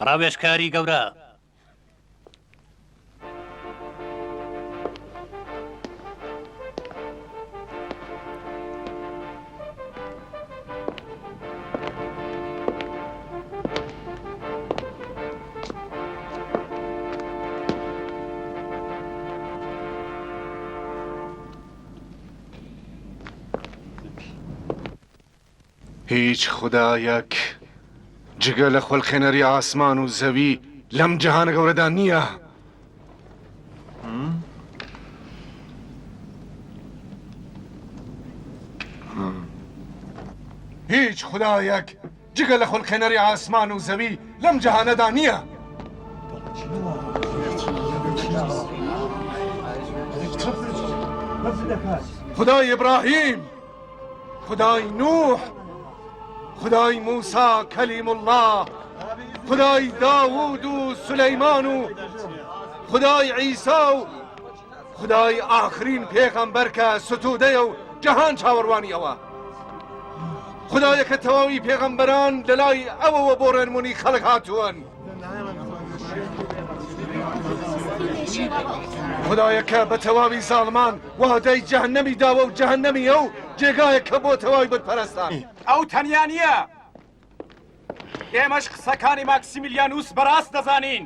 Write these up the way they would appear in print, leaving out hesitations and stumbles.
ڕاوێژکاری گەورە. هیچ خودایەک جگە لە خولقێنەری ئاسمان و زەوی لەم جیهانە گەورەدا نییە. هیچ خودایەک جگە لە خولقێنەری ئاسمان و زەوی لەم جیهانەدا نییە. خودای ئیبراهیم خودای نوح خودای موسا کەلیم اللە خودای داوود و سولەیمان و خودای عیسا و خودای ئاخرین پێغەمبەر کە ستوودەیە و جەهان چاوەڕوانی ئەوە خدایە کە تەواوی پێغەمبەران لەلای ئەوەوە بۆ ڕێنمونی خەڵک هاتوون خدایە کە بە تەواوی زاڵمان وادەی جەهەنەمی داوە و جەهەنەمی ئەو جێگایەکە بۆ تەواوی بتپەرستان. ئەو تەنیا نییە. ئێمەش قسەکانی ماکسیمیلیانوس بەڕاست دەزانین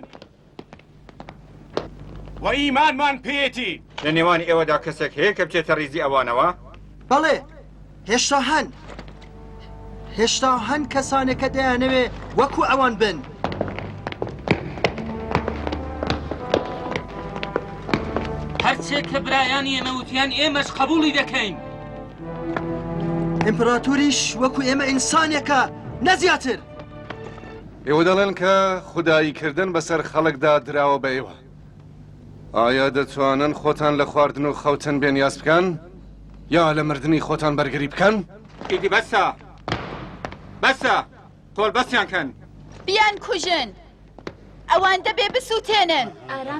و ئیمانمان پێیەتی. لە نێوان ئێوەدا کەسێک هەیە کە بچێتە ڕیزی ئەوانەوە؟ بەڵێ، هێشتا هەن. هێشتا هەن کەسانێک کە دەیانەوێ وەکو ئەوان بن. هەرچێک کە برایانی ئێمە وتیان ئێمەش قەبووڵی دەکەین. ئیمپراتۆریش وەکو ئێمە ئینسانێکە نە زیاتر. ئێوە دەڵێن کە خودایی کردن بەسەر خەڵکدا دراوە بە ئێوە. ئایا دەتوانن خۆتان لە خواردن و خەوتن بێنیاز بکەن؟ یا لە مردنی خۆتان بەرگری بکەن؟ ئیدی بەسە! بەسە! قۆڵبەستیان کەن! بیانکوژن! ئەوان دەبێ بسووتێنن!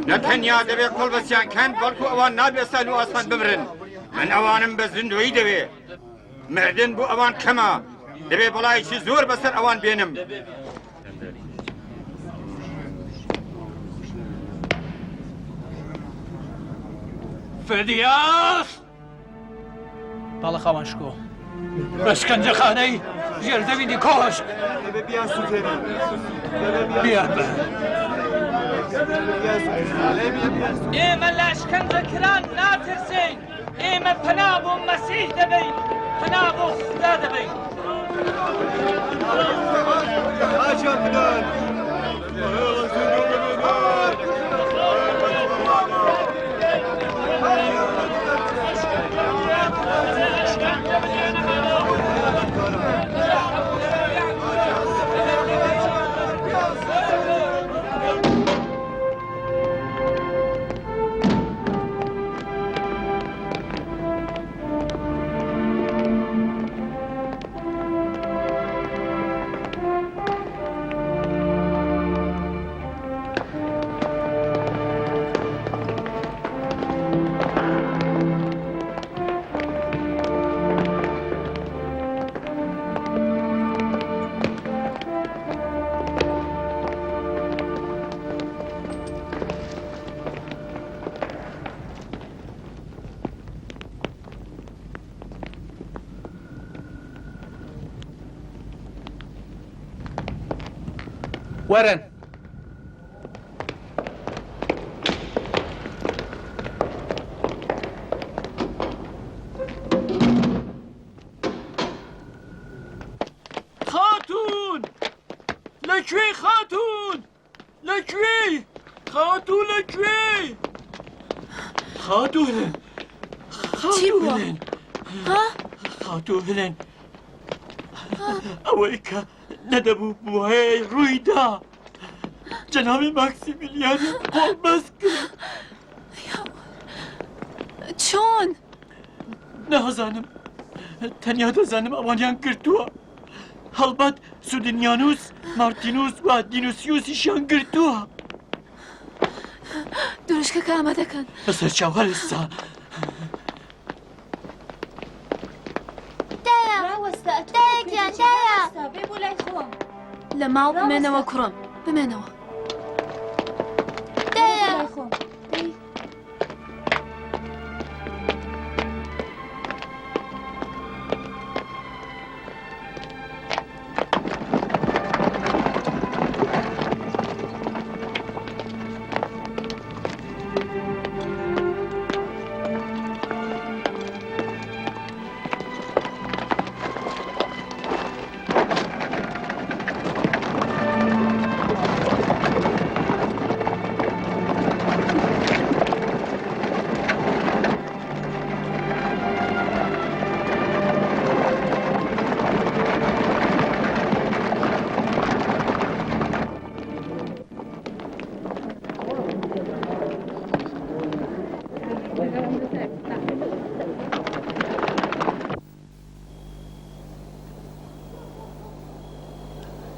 نە تەنیا دەبێ قۆڵبەستیان کەن، بەڵکو ئەوان نابێ سەهل و ئاسان بمرن. من ئەوانم بە زیندوویی دەوێ. مردن بۆ ئەوان کەمە، دەبێ بەڵایەکی زۆر بەسەر ئەوان بێنم. فدیاس! بەڵێ خاوەن شکۆ. ئەشکەنجەخانەی ژێرزەمینی کۆشک. بیانبەن. ئێمە لە ئەشکەنجەکران ناترسین. ئێمە پەنا بۆ مەسیح دەبەین، پەنا بۆ خودا دەبەین. وەرن. خاتوون! لەکوێی خاتوون؟ لە کوێی؟ خاتوو لە کوێی؟ خاتوو هلێن چی بووە؟ ها؟ خاتوو هلێن ئەوەی کە نەدەبوو بوایە ڕووی دا جەنابی ماکسیمیلیانی قۆڵبەست کرد چۆن؟ نازانم تەنیا دەزانم ئەوانیان گرتووە هەڵبەت سودنیانوس، مارتینوس و دینوسیوسیشیان گرتووە. دروشکەکە ئامادە کەن. بەسەر چاو هەر ئێستا. دایە، دایە گیان، دایە. لە ماڵ بمێنەوە کوڕم. بمێنەوە. دایە! دەی.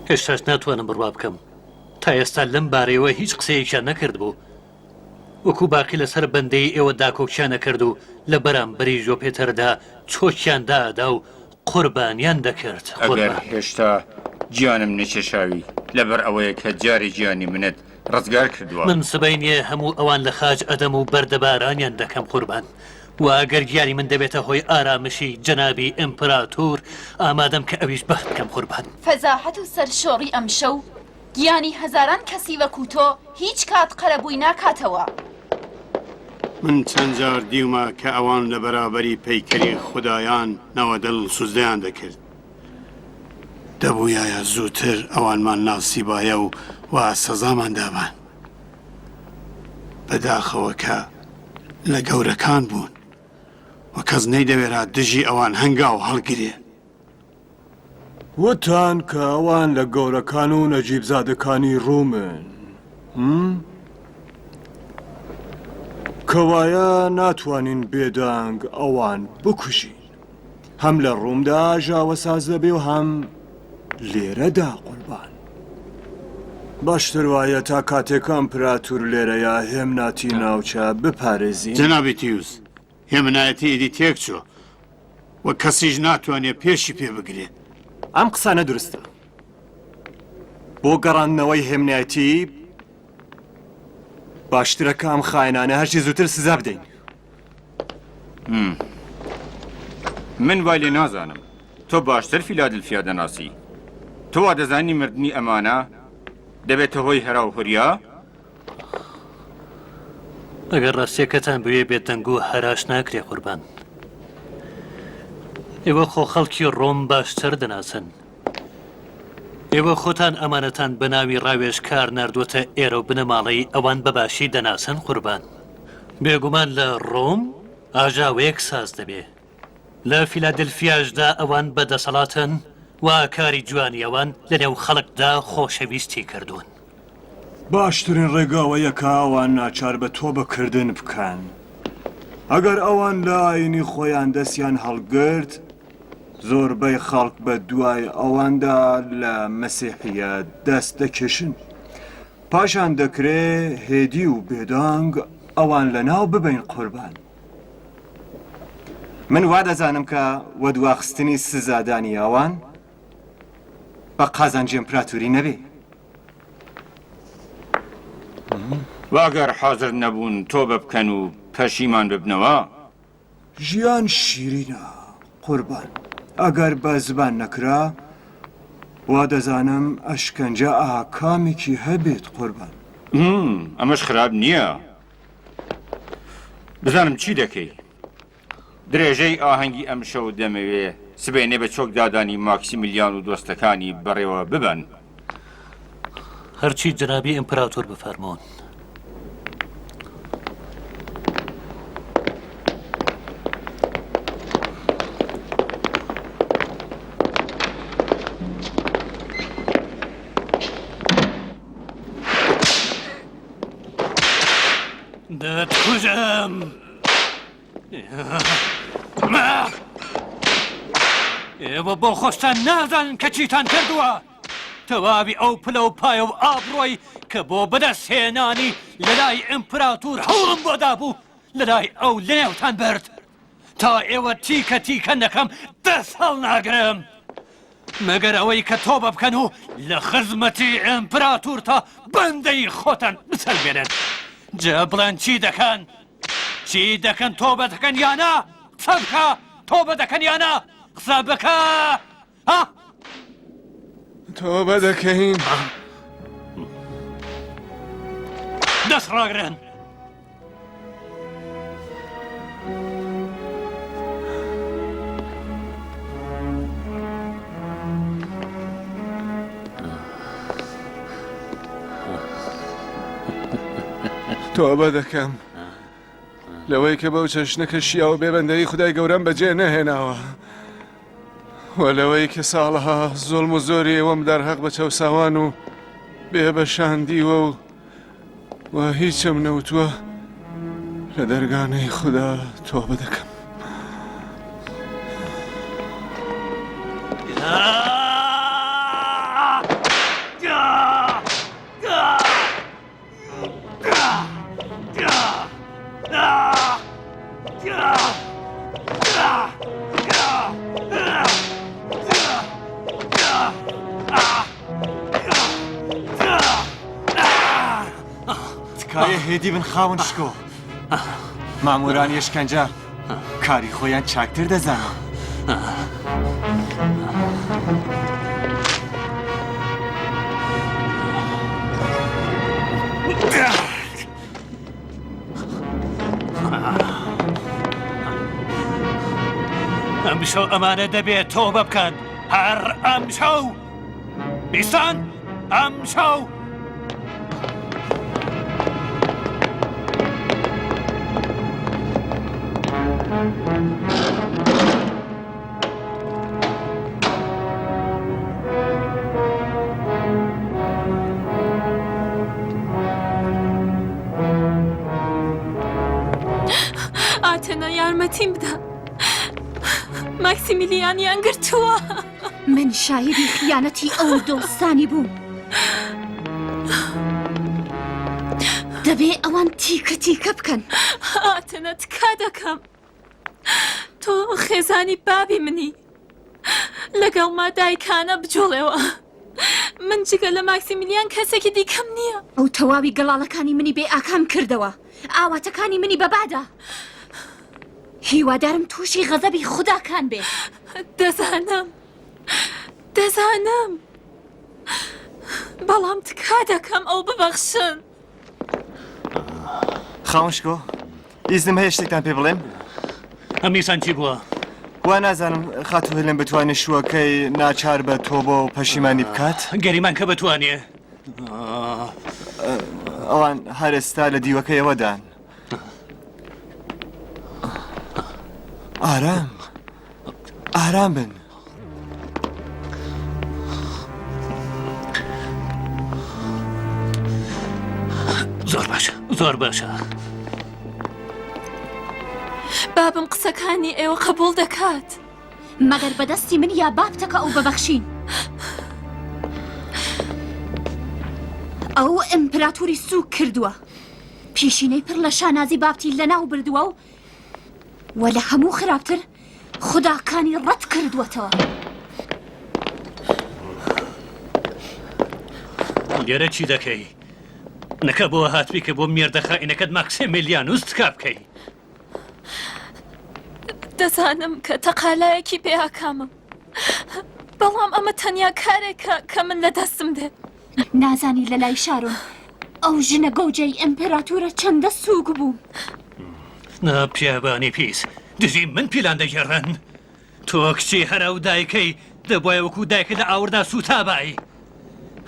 هێشتاش ناتوانم بڕوا بکەم تا ئێستا لەم بارەیەوە هیچ قسەیەکیان نەکردبوو. وەکو باقی لەسەر بەندەی ئێوە داکۆکیان ئەکرد و لە بەرامبەری ژۆپێتەردا چۆکیان دائەدا و قوربانیان دەکرد. ئەگەر قوربان. هێشتا گیانم نەکێشاوی، لەبەر ئەوەیە کە جارێ گیانی منت ڕزگار کردووە. من سبەینێ هەموو ئەوان لە خاچ ئەدەم و بەردەبارانیان دەکەم قوربان. وە ئەگەر گیانی من دەبێتە هۆی ئارامشی جەنابی ئیمپراتور، ئامادەم کە ئەویش بەخت بکەم قوربان. فەزاحەت و سەرشۆڕی ئەمشەو گیانی هەزاران کەسی وەکو تۆ هیچ کات قەرەبووی ناکاتەوە. من چەند جار دیومە کە ئەوان لە بەرابەری پەیکەری خودایان نەوەدڵ سوجدەیان دەکرد. دەبوویایە زووتر ئەوانمان ناسیبایە و وا سەزامان دابان. بەداخەوە کە لە گەورەکان بوون و کەس نەیدەوێرا دژی ئەوان هەنگاو هەڵگرێ. وتان کە ئەوان لە گەورەکان و نەجیبزادەکانی ڕوومن. هم؟ کەوایە ناتوانین بێدەنگ ئەوان بکوژین. هەم لە ڕوومدا ئاژاوە ساز دەبێ و هەم لێرەدا قوربان. باشتر وایە تا کاتێک ئەمپراتور لێرەیە هێمناتی ناوچە بپارێزین. جەنابی تیوس، هێمنایەتی ئیدی تێکچووە و کەسیش ناتوانێ پێشی پێ بگرێ. ئەم قسانە دروستە. بۆ گەڕاندنەوەی هێمنایەتی باشترە کە ئەم خاینانە هەرچی زووتر سزا بدەین. من وای لێ نازانم. تۆ باشتر فیلادلفیا دەناسی. تۆ وا دەزانی مردنی ئەمانە دەبێتە هۆی هەراوهوریا؟ ئەگەر ڕاستیەکەتان بوێ بێدەنگ و هەراش ناکرێ قوربان. ئێوە خۆ خەڵکی ڕۆم باشتر دەناسن. ئێوە خۆتان ئەمانەتان بە ناوی ڕاوێژکار ناردووەتە ئێرە و بنەماڵەی ئەوان بە باشی دەناسن قوربان. بێگومان لە ڕۆم ئاژاوەیەک ساز دەبێ. لە فیلادلفیاشدا ئەوان بە دەسەڵاتن و کاری جوانی ئەوان لە نێو خەڵکدا خۆشەویستی کردوون. باشترین ڕێگا ئەوەیە کە ئەوان ناچار بە تۆبە کردن بکەن. ئەگەر ئەوان لە ئایینی خۆیان دەستیان هەڵگرت، زۆربەی خەڵک بە دوای ئەواندا لە مەسیحییەت دەست دەکێشن. پاشان دەکرێ هێدی و بێدەنگ ئەوان لەناو ببەین قوربان. من وا دەزانم کە وەدواخستنی سزادانی ئەوان بە قازانجی ئیمپراتوری نەبێ. وە ئەگەر حازر نەبوون تۆبە بکەن و پەشیمان ببنەوە؟ ژیان شیرینە قوربان ئەگەر بە زبان نەکرا وا دەزانم ئەشکەنجە ئاکامێکی هەبێت قوربان. ئەمەش خراپ نییە. بزانم چی دەکەی. درێژەی ئاهەنگی ئەمشەو دەمەوێ سبەینێ بە چۆک دادانی ماکسیمیلیان و دۆستەکانی بەڕێوە ببەن. هەرچی جەنابی ئیمپراتۆر بفەرموون. دەتکوژم! ئێوە بۆ خۆشتان نازانن کە چیتان کردووە. تەواوی ئەو پلە و پایە و ئابڕۆی کە بۆ بەدەستهێنانی لەلای ئیمپراتور هەوڵم بۆ دابوو، لەلای ئەو لەنێوتان برد. تا ئێوە تیکە تیکە نەکەم دەست هەڵناگرم. مەگەر ئەوەی کە تۆبە بکەن و لە خزمەتی ئیمپراتورتا بەندەی خۆتان بسەلمێنن. جا بڵێن چی دەکەن؟ چی دەکەن تۆبە دەکەن یا نا؟ قسە بکە! تۆبە دەکەن یا نا؟ قسە بکە! ها؟ تۆبە دەکەین. دەست ڕاگرن! تۆبە دەکەم لەوەی کە بەو چەشنە کە شیاوە بێ بەندەی خدای گەورەم بەجێ نەهێناوە و لەوەی کە ساڵەها زوڵم و زۆری ئێوەم دەرهەق بە چەوساوان و بێبەشان دیوە و و هیچم نەوتووە لە دەرگانەی خودا تۆبە دەکەم. تکایە هێدی بن خاوەن شکۆ. مامورانی ئەشکەنجە کاری خۆیان چاکتر دەزانن. ئەمشەو ئەمانە دەبێت تۆبە بکەن هەر ئەمشەو بیستان ئەمشەو ئاتێنا یارمەتیم بدە ماکسیمیلیانیان گرتووە. من شاهیدی خیانەتی ئەو و دۆستانی بووم. دەبێ ئەوان تیکە تیکە بکەن. ئاتێنا تکا دەکەم. تۆ خێزانی بابی منی. لەگەڵما دایکانە بجوڵێوە. من جگە لە ماکسیمیلیان کەسێکی دیکەم نییە. ئەو تەواوی گەڵاڵەکانی منی بێ ئاکام کردەوە. ئاواتەکانی منی بەبادا. هیوادارم تووشی غەزەبی خوداکان بێ. دەزانم دەزانم بەڵام تکا دەکەم ئەو ببەخشن. خاوەن شکۆ ئیزنم هەیە شتێکتان پێ بڵێم؟ ئەمیسان چی بووە؟ وا نازانم خاتوو هێلن بتوانێت شووەکەی ناچار بە تۆبە و پەشیمانی بکات. گەریمان کە بتوانێ. ئەوان هەر ئێستا لە دیوەکەیەوەدان. ئارام ئارام بن. زۆر باشە زۆر باشە. بابم قسەکانی ئێوە قبوڵ دەکات. مەگەر بەدەستی من یا بابتەکە ئەو ببەخشین. ئەو ئیمپراتوری سووک کردووە. پیشینەی پڕ لە شانازی بابتی لەناو بردووە و و لە هەموو خراپتر خوداکانی ڕەت کردووەتەوە. لێرە چی دەکەی؟ نەکە بۆ هاتبی کە بۆ مێردە خائینەکەت ماکسیمیلیانوس تکا بکەی. دەزانم کە تەقالایەکی بێ ئاکامم بەڵام ئەمە تەنیا کارێکە کە من لە دەستم دێ. نازانی لە لای شارۆن ئەو ژنە گەوجەی ئیمپراتورە چەندە سووک بوو. نا پیاوانی پیس دژی من پیلان دەگێڕن. تۆ کچی هەر ئەو دایکەی دەبوایە وەکوو دایکت لە ئاوردا سووتابای.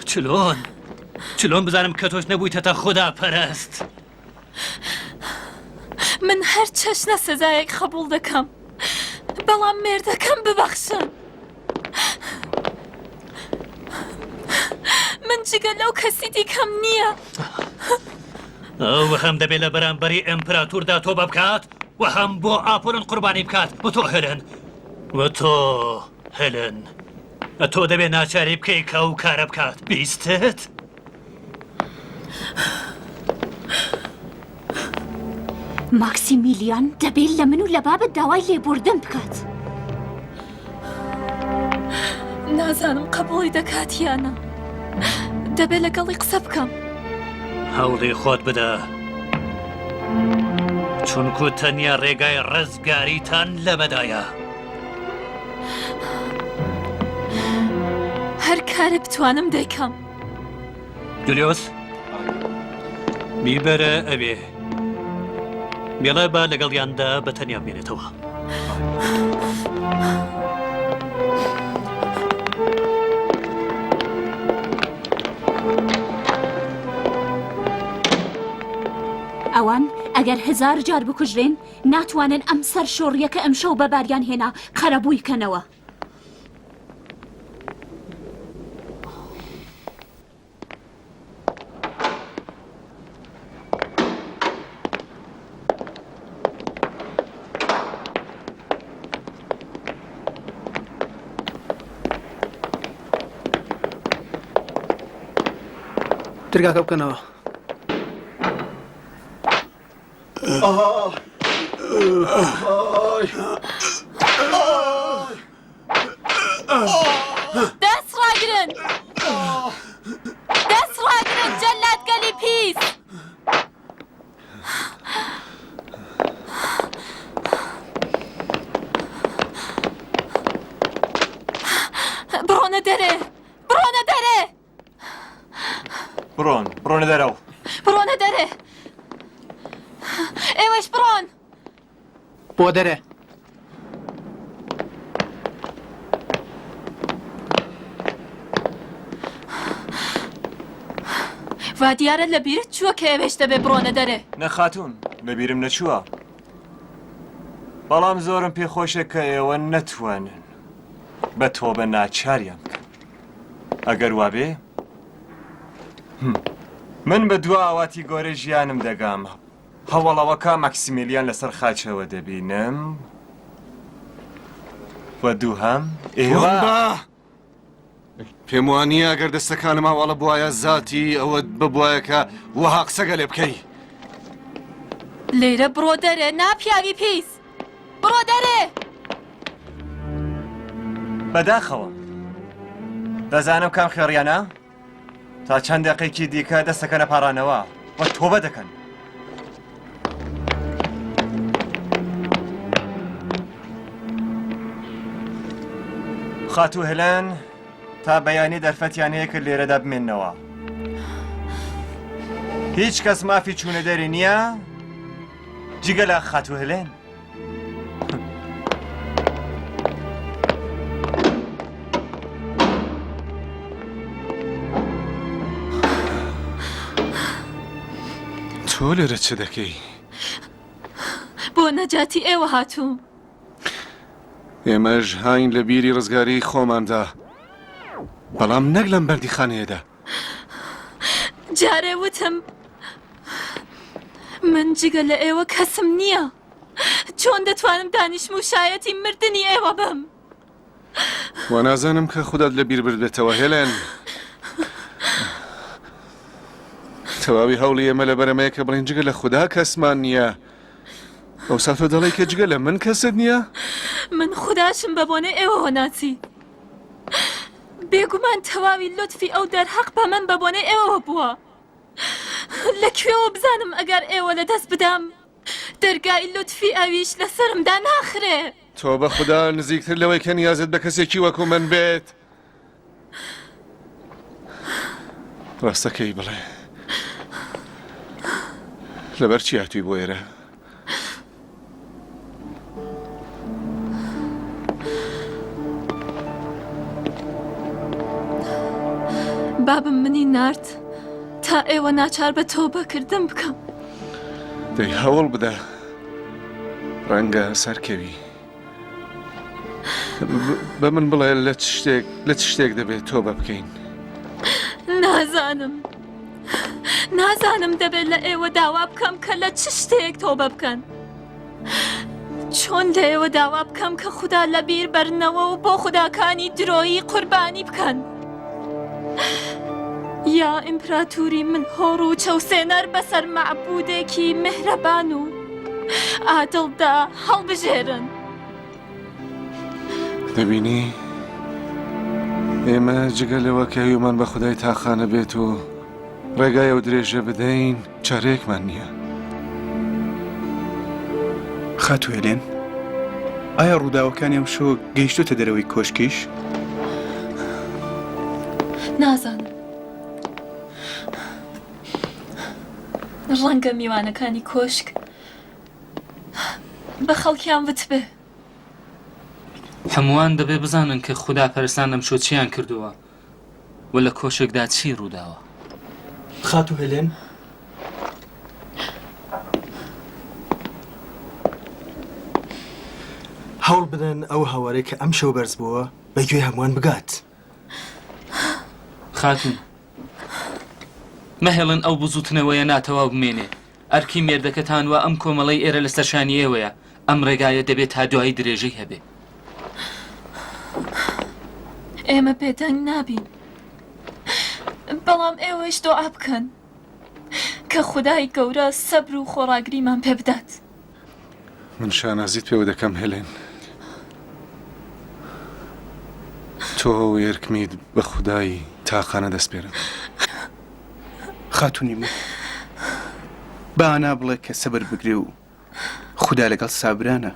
چلۆن چلۆن بزانم کە تۆش نەبوویتەتە خودا پەرست. من هەر چەشنە سزایەک قەبووڵ دەکەم بەڵام مێردەکەم ببەخشن. من جگە لەو کەسی دیکەم نییە. ئەو هەم دەبێت لە بەرامبەری ئیمپراتوردا تۆبە بکات و هەم بۆ ئاپۆلۆن قوربانی بکات و تۆ هێلن و تۆ هێلن تۆ دەبێت ناچاری بکەی کە ئەو کارە بکات بیستت؟ ماکسیمیلیان دەبێت لە من و لە بابت داوای لێبوردن بکات. نازانم قبوڵی دەکات یان نا. دەبێ لەگەڵی قسە بکەم. هەوڵی خۆت بدە. چونکو تەنیا ڕێگای ڕزگاریتان لەمەدایە. هەر کارێ بتوانم دەیکەم. جولیۆس بیبەرە ئەوێ. بێڵە با لەگەڵیاندا بە تەنیا بمێنێتەوە. ئەوان ئەگەر هەزار جار بکوژرێن ناتوانن ئەم سەرشۆڕیە کە ئەمشەو بە باریان هێنا قەرەبووی کەنەوە. دەرگاکە بکەنەوە. دەست ڕاگرن دەست ڕاگرن جەلادگەلی پیس بڕۆنە دەرێ بڕۆنە دەرێ بڕۆن بڕۆنە دەرەوە بڕۆنە دەرێ ئێوەش بڕۆن بۆ دەرێ. وا دیارە لە بیرت چووە کە ئێوەش دەبێ بڕۆنە دەرێ. نە خاتوون، لە بیرم نەچووە. بەڵام زۆرم پێ خۆشە کە ئێوە نەتوانن بە تۆبە ناچاریان بکەن. ئەگەر وابێ، من بە دوا ئاواتی گۆرەی ژیانم دەگام. هەوەڵەوەکە ماکسیمیلیان لەسەر خاچەوە دەبینم و دووهەم ئێوە. پێم وانییە ئەگەر دەستەکانم ئاواڵە بوایە زاتی ئەوەت ببوایە کە وەها قسەگە لێ بکەی. لێرە بڕۆ دەرێ ناپیاوی پیس بڕۆ دەرێ. بەداخەوە دەزانم کام خوێڕیانە؟ تا چەند دەقێکی دیکە دەست دەکەنە پاڕانەوە و تۆبە دەکەن. خاتوو هێلێن تا بەیانی دەرفەتیان هەیە کە لێرەدا بمێننەوە. هیچ کەس مافی چوونە دەری نییە جگە لە خاتوو هێلێن. تۆ لێرە چ دەکەی؟ بۆ نەجاتی ئێوە هاتووم. ئێمەش هاین لە بیری ڕزگاری خۆماندا، بەڵام نەک لەم بەندیخانەیەدا. جارێ وتم من جگە لە ئێوە کەسم نییە. چۆن دەتوانم دانیشم و شایەتی مردنی ئێوە بم؟ وا نازانم کە خودات لە بیر بردبێتەوە هێلێن. تەواوی هەوڵی ئێمە لەبەر ئەمەیە کە بڵێین جگە لە خودا کەسمان نییە. ئەوسا تۆ دەڵێی کە جگە لە من کەست نییە؟ من خوداشم بە بۆنەی ئێوەوە ناسی. بێگومان تەواوی لوتفی ئەو دەرهەق بە من بە بۆنەی ئێوەوە بووە. لە کوێوە بزانم ئەگەر ئێوە لە دەست بدەم دەرگای لوتفی ئەویش لەسەرمدا ناخرێ. تۆ بە خودا نزیکتر لەوەی کە نیازت بە کەسێکی وەکو من بێت. ڕاستەکەی بڵێ. لەبەر چی هاتووی بۆ ئێرە؟ بابم منی نارد تا ئێوە ناچار بە تۆبەکردن بکەم. دەی هەوڵ بدە ڕەنگە سەرکەوی. بە من بڵێ لە چ شتێک لە چ شتێک دەبێت تۆبە بکەین؟ نازانم نازانم دەبێت لە ئێوە داوا بکەم کە لە چ شتێک تۆبە بکەن چۆن لە ئێوە داوا بکەم کە خودا لە بیر بەرنەوە و بۆ خوداکانی درۆیی قوربانی بکەن یا ئیمپراتوری من هۆڕ و چەوسێنەر بەسەر مەعبودێکی میهرەبان و عادڵدا هەڵبژێرن. دەبینی؟ ئێمە جگە لەوە کە هیومان بە خودای تاقانە بێت و ڕێگای ئەو درێژە بدەین چارەیەکمان نییە. خاتوو هێلێن، ئایا ڕووداوەکانی ئەمشەو گەیشتۆتە دەرەوەی کۆشکیش؟ نازانم. ڕەنگە میوانەکانی کۆشک بە خەڵکیان وتبێ. هەمووان دەبێ بزانن کە خوداپەرستان ئەمشۆ چییان کردووە و لە کۆشکدا چی ڕووداوە. خاتوو هێلێن، هەوڵ بدەن ئەو هاوارەی کە ئەمشەو بەرز بووە بە گوێی هەمووان بگات. خاتوون، مەهێڵن ئەو بزووتنەوەیە ناتەواو بمێنێ. ئەرکی مێردەکەتان و ئەم کۆمەڵەی ئێرە لەسەر شانی ئێوەیە. ئەم ڕێگایە دەبێ تا دوایی درێژەی هەبێ. ئێمە بێدەنگ نابین. بەڵام ئێوەیش دۆعا بکەن کە خودای گەورە سەبر و خۆڕاگریمان پێ بدات. من شانازیت پێوە دەکەم هێلێن. تۆ و ئێرکمیت بە خودای تاقانە دەسپێرم. خاتوونی من، با ئانا بڵێ کە سەبر بگرێ و خودا لەگەڵ سابرانە.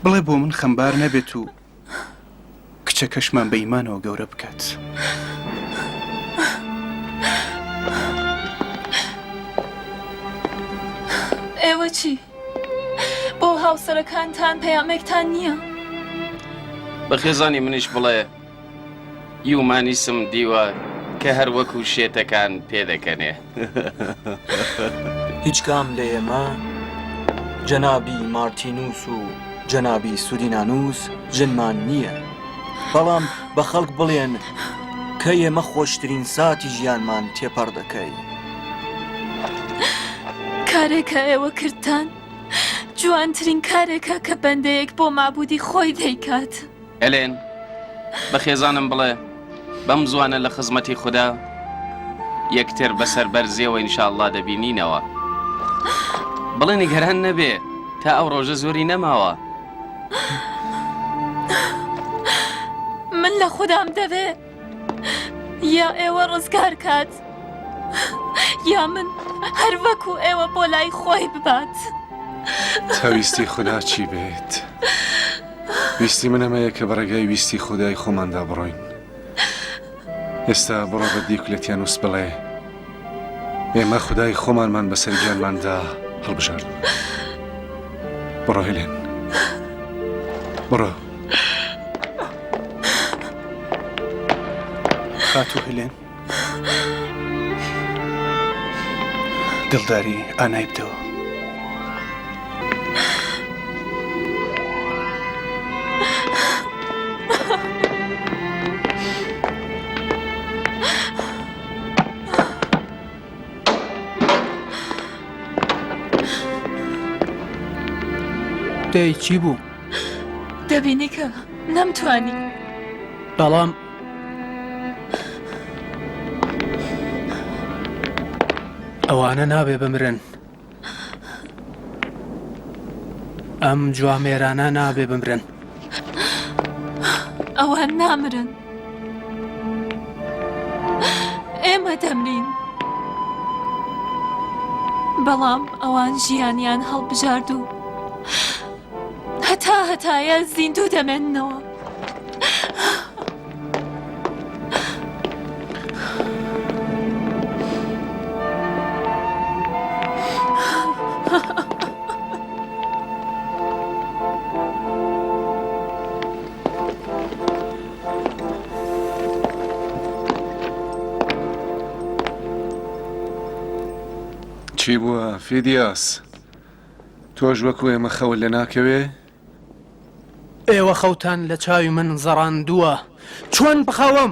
بڵێ بۆ من خەمبار نەبێت و کچەکەشمان بە ئیمانەوە گەورە بکات. ئێوە چی؟ بۆ هاوسەرەکانتان پەیامێکتان نییە؟ بە خێزانی منیش بڵێ یومانیسم دیوە کە هەر وەکو شێتەکان پێدەکەنێ. هیچ کام لە ئێمە، جەنابی مارتینوس و جەنابی سودینانوس جنمان نییە، بەڵام بە خەڵک بڵێن کە ئێمە خۆشترین ساتی ژیانمان تێپەڕ دەکەین. کارێکە ئێوە کردتان جوانترین کارێکە کە بەندەیەک بۆ مەعبودی خۆی دەیکات. ئێلێن، بە خێزانم بڵێ بەم زوانە لە خزمەتی خودا یەکتر بە سەربەرزیەوە ئینشاءاللە دەبینینەوە. بڵێ نیگەران نەبێ تا ئەو ڕۆژە زۆری نەماوە. من لە خودام دەوێ یا ئێوە ڕزگار کات یا من هەر وەکو ئێوە بۆ لای خۆی ببات. تا ویستی خودا چی بێت؟ ویستی من ئەمەیە کە بە ڕێگای ویستی خودای خۆماندا بڕۆین. ئێستا بڕۆ بە دیوکلێتیانوس بڵێ ئێمە خودای خۆمانمان بەسەر گیانماندا هەڵبژاردووە. بڕۆ هێلێن. بڕۆ. خاتوو هێلێن. دڵداری ئانای بدەوە. دەی چی بوو؟ دەبینی کە نەمتوانی. بەڵام ئەوانە نابێ بمرن. ئەم جوامێرانە نابێ بمرن. ئەوان نامرن. ئێمە دەمرین. بەڵام ئەوان ژیانیان هەڵبژارد و هەتا هەتایە زیندوو دەمێننەوە. چی بووە فیدیاس؟ تۆش وەکو ئێمە خەوت لێ ناکەوێ؟ ئێوە خەوتان لە چاوی من زەڕاندووە، چۆن بخەوم؟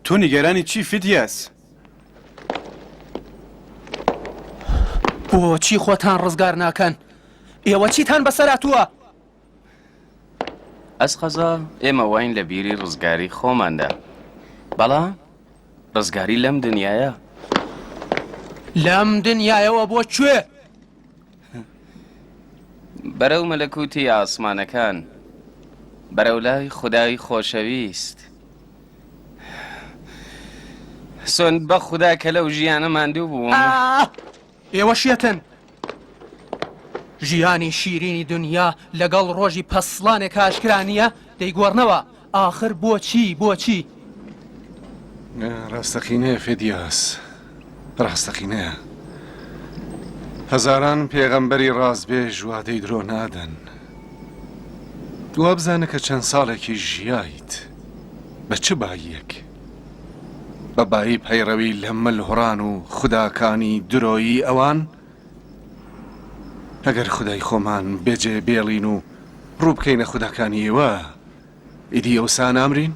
تۆ نیگەرانی چی فیدیاس؟ بۆچی خۆتان ڕزگار ناکەن؟ ئێوە چیتان بەسەر هاتووە؟ ئەزقەزا ئێمە واین لە بیری ڕزگاری خۆماندا، بەڵام ڕزگاری لەم دنیایە. لەم دنیایەوە بۆ کوێ؟ بەرەو مەلەکوتی ئاسمانەکان. بەرەو لای خودای خۆشەویست. سوێند بە خودا کە لەو ژیانە ماندوو بووم. ئێوە شێتن. ژیانی شیرینی دنیا لەگەڵ ڕۆژی پەسڵانێک ئاشکرا نییە، دەیگۆڕنەوە. ئاخر بۆچی؟ بۆچی؟ ڕاستەقینەیە فێدیاس، ڕاستەقینەیە. هەزاران پێغەمبەری ڕاستبێژ وادەی درۆ نادەن. وابزانە کە چەند ساڵێکیش ژیایت، بە چ باییەک؟ بە بایی پەیڕەوی لە ملهوڕان و خوداکانی درۆیی ئەوان؟ ئەگەر خودای خۆمان بێجێ بێڵین و ڕوو بکەینە خوداکانی ئێوە، ئیدی ئەوسا نامرین؟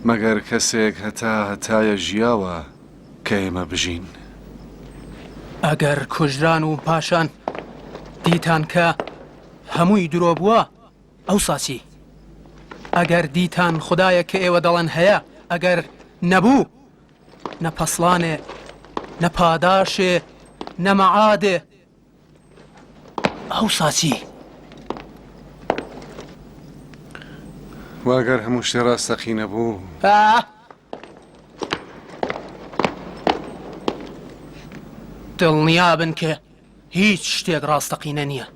مەگەر کەسێک هەتا هەتایە ژیاوە کە ئێمە بژین؟ ئەگەر کوژران و پاشان دیتان کە هەمووی درۆ بووە، ئەوسا چی؟ ئەگەر دیتان خودایەک کە ئێوە دەڵێن هەیە، ئەگەر نەبوو، نە پەسڵانێ، نە پاداشێ، نە مەعادێ، ئەوسا چی؟ وە گەر هەموو شتێ ڕاستەقینە بوو؟ ئا! دڵنیابن کە هیچ شتێک ڕاستەقینە نییە.